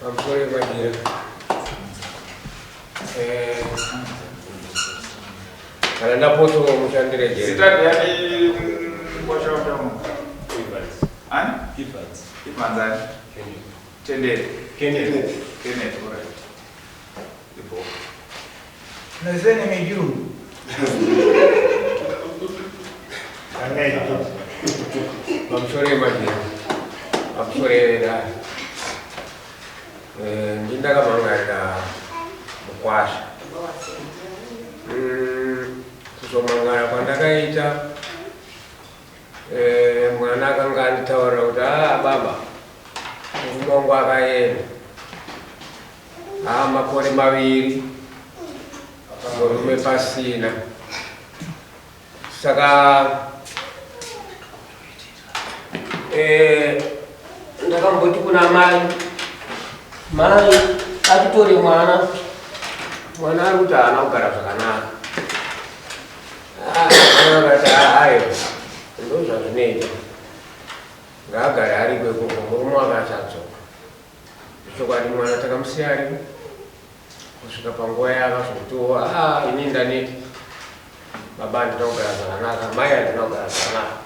Pamusoro yemadira. Eh, kana ndapotsoka mushandiregere. Zita ndiyani mkwasha watamu? Ani? Evans. Evans ani? Tendere. Kenneth. Kenneth, all right. Ipo. Nozene mijuu. Pamusoro yemadira. Pamusoro yedare. Eh, ndindakamangarira mukwasha. Kuzomangara kwandakaita mwana akanga anditaurira kuti ah baba murume wangu akaenda ah makore 2 murume pasina saka ndakamboti kuna mai mai atitore mwana mwana ari kuti haana kugara zvakanaka. Ah, akati hayo ndo zvazvinoita ngaagare ariko ikoko murume wake achadzoka. Chokwadi mwana takamusiya ariko kusvika panguva yaakazokutiwo ah ini ndaneti baba handina kugara zvakanaka mai handina kugara zvakanaka.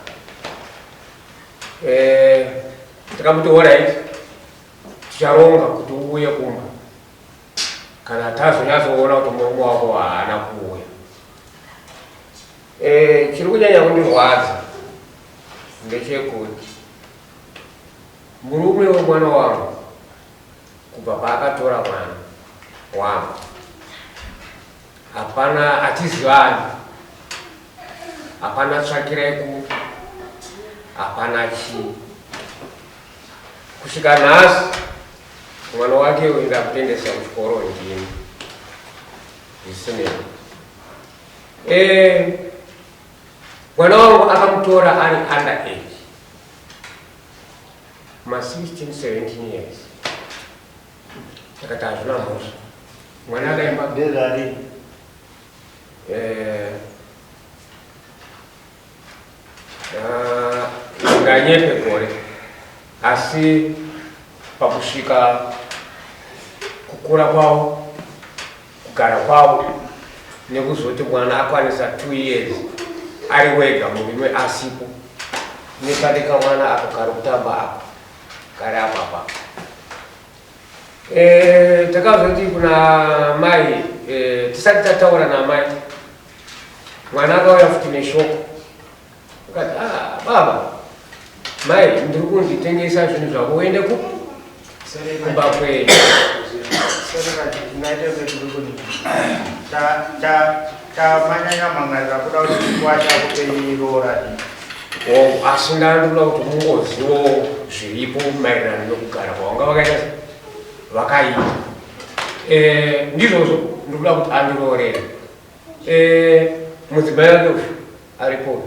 Takamuti alright ticharonga kuti uuye kumba kana tazonyatsoona kuti murume wako haana kuuya. Chiri kunyanya kundirwadza ndechekuti murume wemwana wangu kubva paakatora mwana wangu hapana atizivani, hapana tsvakirai kupi, hapana chii. Kusvika nhasi mwana wake uyu ndakutendesa kuchikoro ndini zvisinei. Mwana wangu akamutora ari under age ma 16 17 years. Takati hazvina mhosva mwana akaimba Ndezvari. Nganyepe gore asi pakusvika kukura kwavo kugara kwavo nekuzoti mwana akwanisa 2 years ari wega murume asipo nepane kamwana ako kari kutamba ako kari apa apa. Takazoti kuna mai tisati tataura namai mwana akauya futi neshoko akati ah, baba mai ndiri kunditengesa zvinhu zvako uende kumba kwenyu. Tamanyanya mangarira kuda kuti mukwasha kupeiroora Oh, asi ndandoda kuti mungozivawo zviripo maererano nekugara kwavanga vakaita vakaita. Ndizvozvo ndikuda kuti andiroorere. Mudzimai wake uyu aripo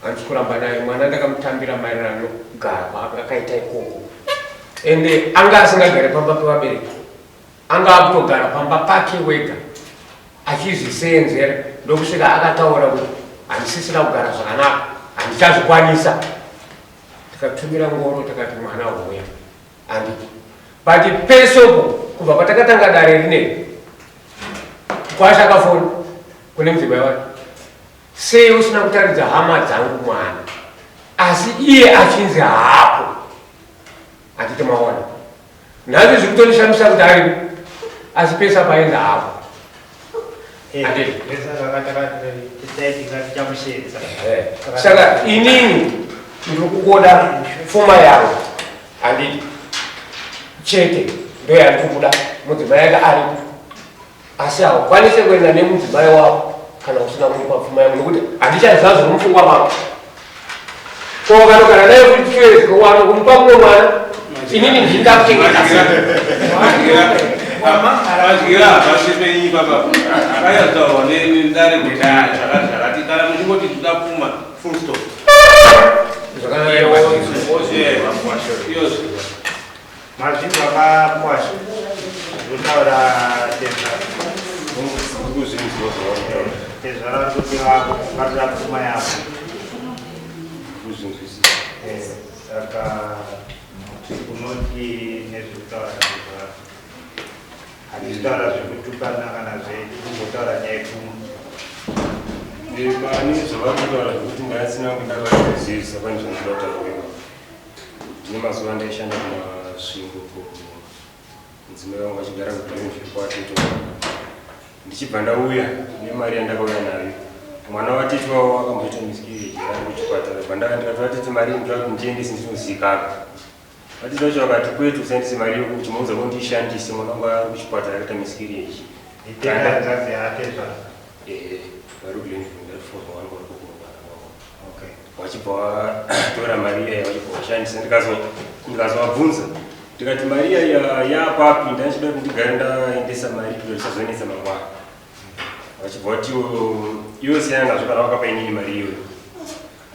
handisi kuramba naye mwana ndakamutambira maererano nekugara kwaakaita ikoko ende anga asingagare pamba pevabereki anga akutogara pamba pake wega achizviseenzera ndokusvika akataura kuti handisisina kugara zvakanaka handichazvikwanisa. Tikatumira ngoro takati mwana huya handiti but pesopo kubva patakatanga dare rineri kwasha akafona kune mudzimai wake sei usina kutaridza hama dzangu mwana asi iye achinzi haapo handiti maona nhasi zviri kutonishamisa kuti aripo asi pese apa ainzi haapo. Saka inini ndiri kungoda pfuma yangu handiti chete ndo yandiri kuda mudzimai ake aripo asi haukwanise kuenda nemudzimai wako kana usina kumupa pfuma yangu nekuti handichaziva zviri mupfungwa mako. Ko kanogara naye futi 2 years kuwana kumupa mumwe mwana inini ndini ndakuchengeta. Madyira hapasi penyu baba akanyatsaurwa nedare kuti zvakati zvakati kana muchingoti toda pfuma full stop. Mazvinzwa makwasha zvinotaura tezvara. Tezvara kuti vatoda pfuma yavo. Saka Unoti nezvekutaura nezvazvo handisi kutaura zvekutukana kana zvekumbotaura nyaya yepfuma. Pane zvavari kutaura zvekuti ndasina ndakazivisa, pane zvandinoda kutaura ipapo. Ndine mazuva andaishanda kuMasvingo, mudzimai wangu achigara kuGlenview kwatete. Ndichibva ndauya nemari yandakauya nayo, mwana watete wavo akamboita miscarriage, ari kuchipatara. Bva ndakati vatete, mari ndinoda kuti ndiendese ndinozikanwa. Vatete vacho vakati, "Kwete, usaendese mari yoku, chimuudza kuti ndiishandise, mwana wangu ari kuchipatara akaita miscarriage." Itenda hanzvadzi yatezvara? Ehe, vari kuGlenview. Ndatifonwa vanhu vari kukumana wavo. Okay. Vachibva vatora mari iya, vachibva vashandisa. Ndikazovabvunza ndikati, "Mari iya yapapi? Ndachida kuti ndigare ndaendesa mari kuita tisazonetsa mangwana." Vachibva vati, "Iwe siyana nazvo, kana wakapa inini mari iyoyo,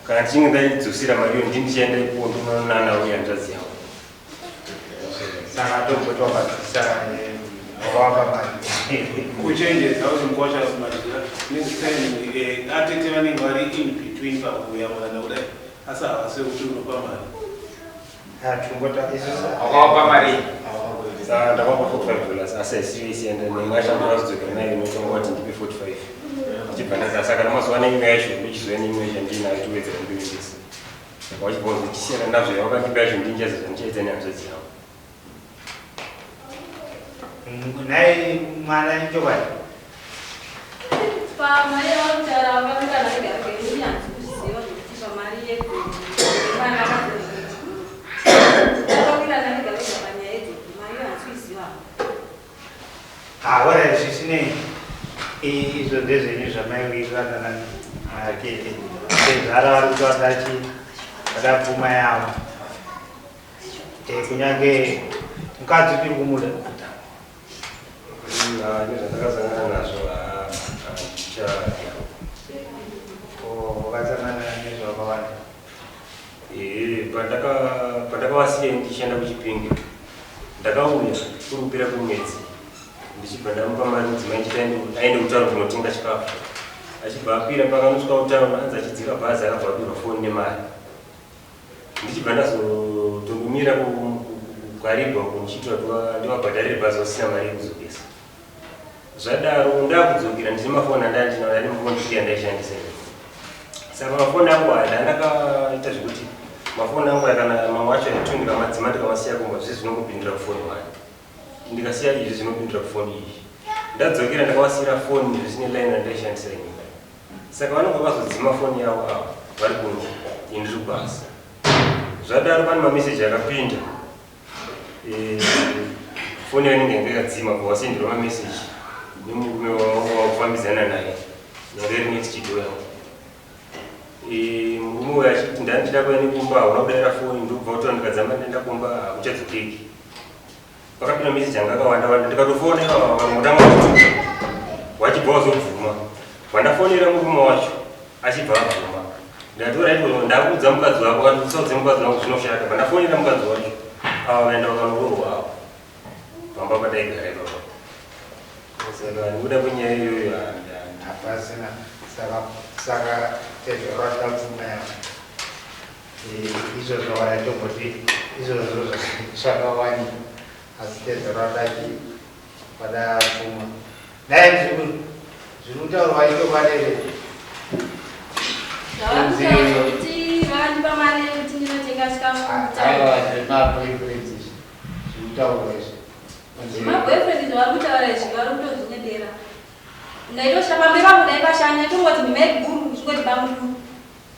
kana tichinge ndaidzosera mari iyoyo, ndini ndichaenda ikuwo ndinoonana uye hanzvadzi yangu." Saka tomboti wakabvisa, wakawapa mari. Kuchenjedza kuti mukwasha mazvira next time, atete vanenge vari in between pakuyamurana kudai, asi havasi kuti unopa mari. Tungota isusu. Wakawapa mari? Saka ndakapa $45, asi haisiyo isienda nemashando azodzokera nayo. Inotonga kuti ndipe 45, ndichibva ndati, saka namazuva neimwe yacho ndochizoya neimwe yacho ndinayo, tiwedzera ndoendesa. Saka vachibva kuzochisiyana nazvo, yavakandipa yacho ndinjaza zvandichaita nehanzvadzi yangu. Nhai mwana, ichokwadi? Pamari yavarikutaura vakawirirana vega vega, inini handisi kuzviziva zvekuti pamari yemwana vakawirirana vega vega panyaya idzodzo, mari iyo handisi kuiziva. Alright, zvisinei, izvo ndezvenyu zvamaiwirirana natete. Tezvara vari kuti vadachi vada pfuma yavo. Kunyange mukadzi tiri kumuda. Nezvandakasangana nazvo handicha. Wakasangana nezvakawanda? Pandakavasiya ndichienda kuChipinge, ndakauya kuri kupera kwemwedzi, ndichibva ndamupa mari mudzimai ndichiti aende kutaura kunotenga chikafu. Achibva akwira, pakanosvika kutaura, anzi achidzika bhazi akabva abirwa foni nemari. Ndichibva ndazotongomira kuKaribha uko ndichiitira kuti ndivabhadharire bhazi, vasina mari yekuzokesa. Zvadaro ndakudzokera, ndine mafoni andandinawo, ndane mafoni 3 andaishandisa. Saka mafoni angu aya ndandakaita zvekuti mafoni angu aya, kana mamwe acho aito ndikamadzima, ndikamasiya kumba, zvese zvinongopindira kufoni one. Ndikasiya izvi, zvinopindira kufoni iyi. Ndadzokera, ndakavasiyira foni zvisine line randaishandisa ini. Saka vanenge vakazodzima foni yavo ava vari kuno, ini ndiri kubasa. Zvadaro pane mameseji akapinda. Foni yainenge yanga yakadzima, bva wasenderwa mameseji nemurume wakufambidzana naye, yanga iri next door yangu. Murume uyu achiti, "Ndandida kuya nekumba, hauna kudaira foni, ndobva kutora ndikadzama, ndaenda kumba, hakuchadzokeki." Pakapinda meseji anga akawanda wanda. Ndikatofona vanhu, wachibva wazobvuma. Vandafonera murume wacho, achibva abvuma. Ndatora ito, ndakuudza mukadzi wako. Akati, "Usaudze mukadzi wangu, zvinoshata." Vandafonera mukadzi wacho, ava vaenda vakanorohwa avo pamba pataigara ipapo. Saka nekuda kwenyaya iyoyo Hapasina. Saka tezvara vada pfuma yavo. Izvozvo waraitomboti izvozvo zvakawanikwa, asi tezvara vadachi vada pfuma. Dai zviri kutaurwa ichokwadi here? Zvavarikutaura zvekuti vakandipa mari yekuti ndinotenga chikafu? Aiwa, zvemaboyfriends izvi zviri kutaurwa izvi. Zvemaboyfriend zvavari kutaura izvi, vari kutozvinyebera. Ndaitosha pambe papo, ndaipashanda, ndaitongoti ndimai guru, chingoti bamukuru.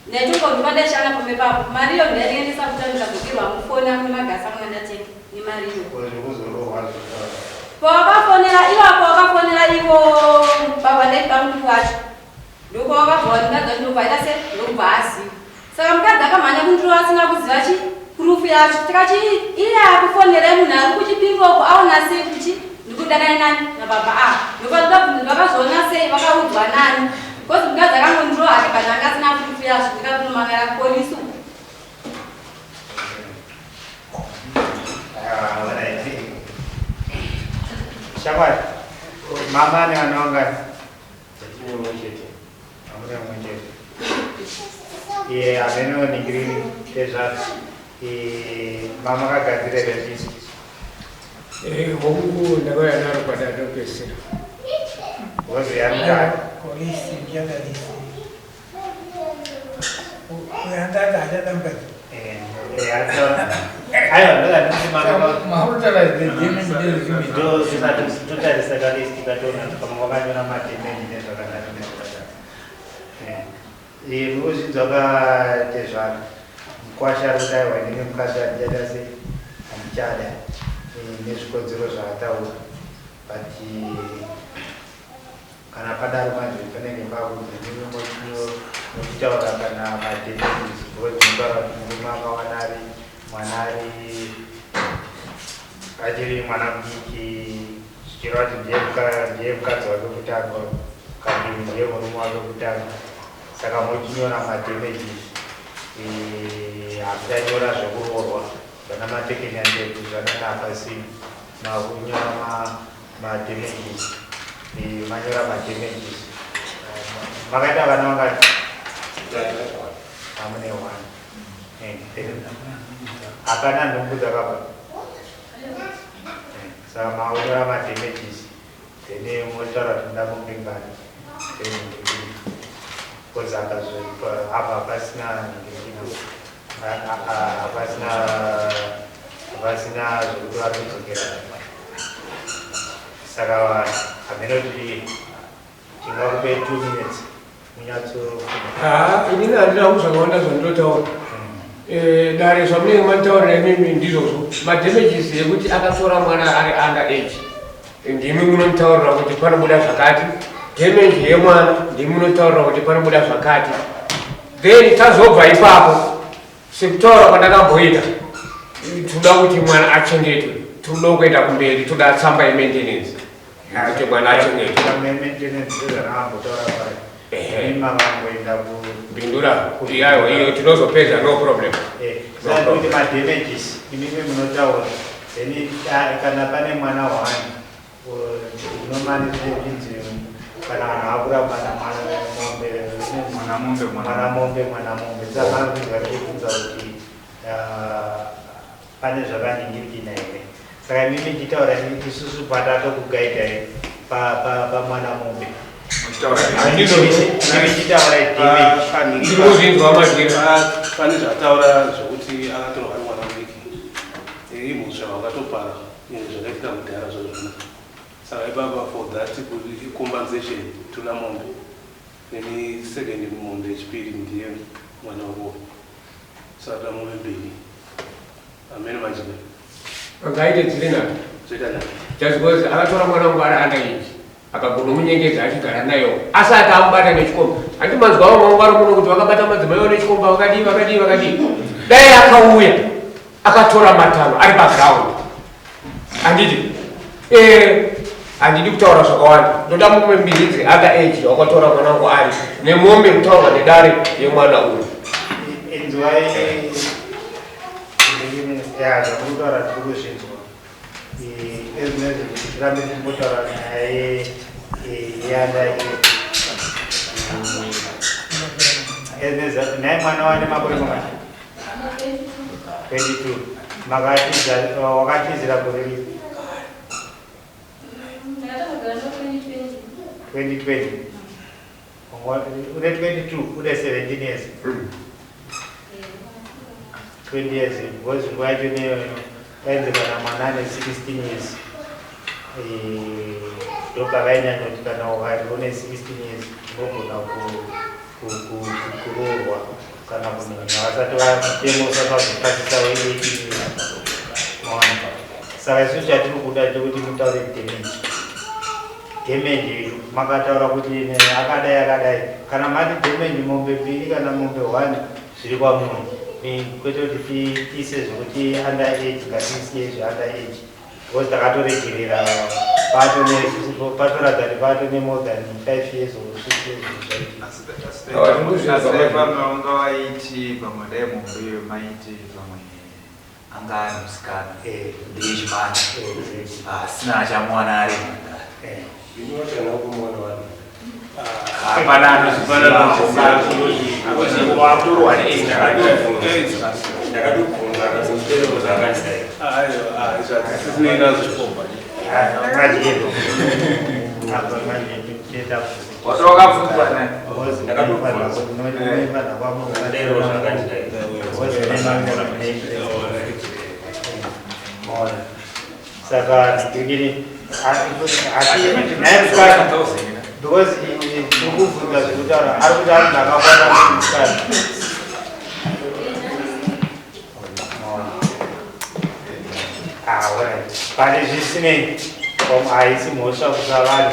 Ndaitongoti pandaishanda pambe papo, mari iyo ndaitengesa kuta, ndikadzokerwa mufoni angu nemagasi angu andatenga nemari iyo. Zvekuzorohwa zvekutaura. Pawakafonera ivapo, wakafonera ivo baba, ndaiti bamukuru wacho, ndopawakabva mukadzi wacho ndobva aita se ndokubva aziva. Saka mukadzi akamhanya kundiro asina kuziva chi proof yacho. Tikati iye akufonerai munhu ari kuChipinge uko, aona sei kuti ndikudanana nani nababa ava? Ndopandikabvunza, vakazoona sei, vakaudzwa nani? Because mukadzi akangondiro hake, but anga asina proof yazvo. Ndikatonomangara kupolisi uko. Alright. Shamwari, mama ane vana vangani? Tine mumwe chete. Hamuna mumwe chete. Iye amenoningiriri tezvara. Mamakagadzira here list? Hongu, ndakauya naro padare rekupedzisira. Because yamukati. Kolisi ndiyakalisi. Uyandada achada mukadzi. Aiwa, ndakati maka Mautaura the damage ndezvimwe. Ndo zvisati totarisa kalist tikatoona kuti pamwe wakanyora madamage nezvakadaro nezvakadaro. Mukuzvinzwa katezvana, mukwasha ari kuti aiwa, inini mukadzi handichada sei, handichada, nezvikodzero zvaataura, but kana padaro manje panenge pakunzi ndimi muchitaura kana madamages, because munotaura kuti murume akawana ari mwana ari achiri mwana mudiki, zvichireva kuti ndiye mukadzi wake kutanga, kana ndiye murume wake kutanga. Saka mochinyora madamages, hamuchanyora zvekuroorwa zvana matekenyandebvu zvanana pasini, makunyora madamages. Manyora madamages, makaita vana vangati? Hamune one. Hapana nhumbu dzakabva. Saka makunyora madamages, then motaura kuti muda mupingana, then because akazoipa apa hapasina hapasina zvekuti vari kudzokera. Saka hameno kuti tingakupe 2 minutes munyatso. Ha, inini handina hangu zvakawanda zvandinotaura. Dare, zvamunenge manditaurira imimi ndizvozvo. Madamages ekuti akatora mwana ari under age, ndimi munonditaurira kuti panobuda zvakati. Damage yemwana, ndimi munotaurira kuti panobuda zvakati. Then tazobva ipapo, sekutaura kwandakamboita, toda kuti mwana achengetwe, tinoda kuenda kumberi, toda tsamba yemaintenance kuti mwana achengetwe. Maintenance ndezvanaambotaura pari. Ehe. Mavangoenda ku Bindura iyayo, iyo tinozopedza, no problem. Saka kuti madamages imimi munotaura, then kana pane mwana one unomanizvinzi kana vanhu vakurambana, mwana mombe. Mwana mombe, mwana. Mwana mombe, mwana mombe. Saka vanobvunza kuti pane zvakaningirikina here. Saka imimi chitaura, isusu patatokugaidai pamwana mombe. Muchitaura. Chitaura damage. Ndiri kuzvinzwa, Madyira. Pane zvataura zvokuti akatorwa ari mwana mudiki, imhosva vakatopara zvakaitika kudhara zvazvona. Saka ipapa for that compensation toda mombe, then second mombe yechipiri ndiye mwana wako. Saka toda mombe mbiri amene, Madyira. Ngaite dziri nhatu. Zoita nhatu. Just because akatora mwana wangu ari under age, akagona munyengedza achigara nayo asati amubata nechikomba. Handi manzwa vamwe vangu vari muno kuti vakabata madzimai avo nechikomba, vakadii, vakadii, vakadii. Dai akauya akatora matanho ari paground, handiti? Handidi kutaura zvakawanda. Ndoda mumwe mbiri dze under age wakatora mwana wangu ari nemombe kutaurwa nedare yemwana uyu. Inzwai ya zvamuri kutaura, tiri kuzvinzwa. Ezvinezvi kuti tirambe tichimbotaura nyaya yeanda ezvinezvi. Nhai, mwana wane makore mangani? 22. Makatiza, wakatizira gore ripi? Ndakatogara ndo 2020. 2020. Une 22, une 17 years, 20 years, because nguva yacho neyoyo painzi kana mwana ane 16 years, ndopavainyanya kuti kana ukati une 16 years unogona kuroorwa kana kunhunya, vasati vamutemo usati wazopasisa we18 years. Maona? Saka isusu chatiri kuda chekuti mutaure damage. Damage makataura kuti akadai akadai. Kana mati damage mombe mbiri kana mombe one, zviri kwamuri. Kwete kuti tiise zvekuti under age. Ngatiisiye zve under age because takatoregerera patoratidza kuti pato nemore than 5 years or 6 years zvaitika. Asi pamwe vanga vaiti pamwe dai mombe iyo maiti pamwe anga ari musikana, ndeyechimana, asina achamuwana ari mhandara. Ndinochana kumuona wari. Hapana anozviziva, watorwa neage. Ndakatobvunza akazondipereko zvaakandidai. Aiwa, izvo hatisisinei nazvo. Wati wakabvunzwa naye? Ndakatobvunza zvakandidai. Saka ndikiri naye musikana, because tiri kubvunza zvekutaura, ari kuti ari ndakakwana musikana. Ah, alright. Pane zvisinei, haisi mhosva kusa vanhu.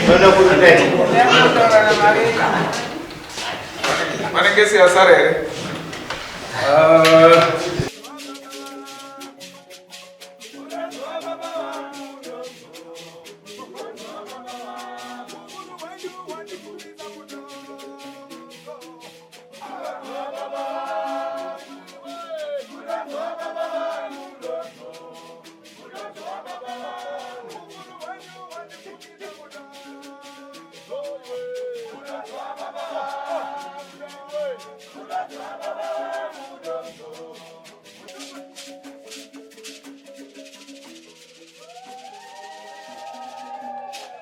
Ndoda kuti Pane kesi yasara here?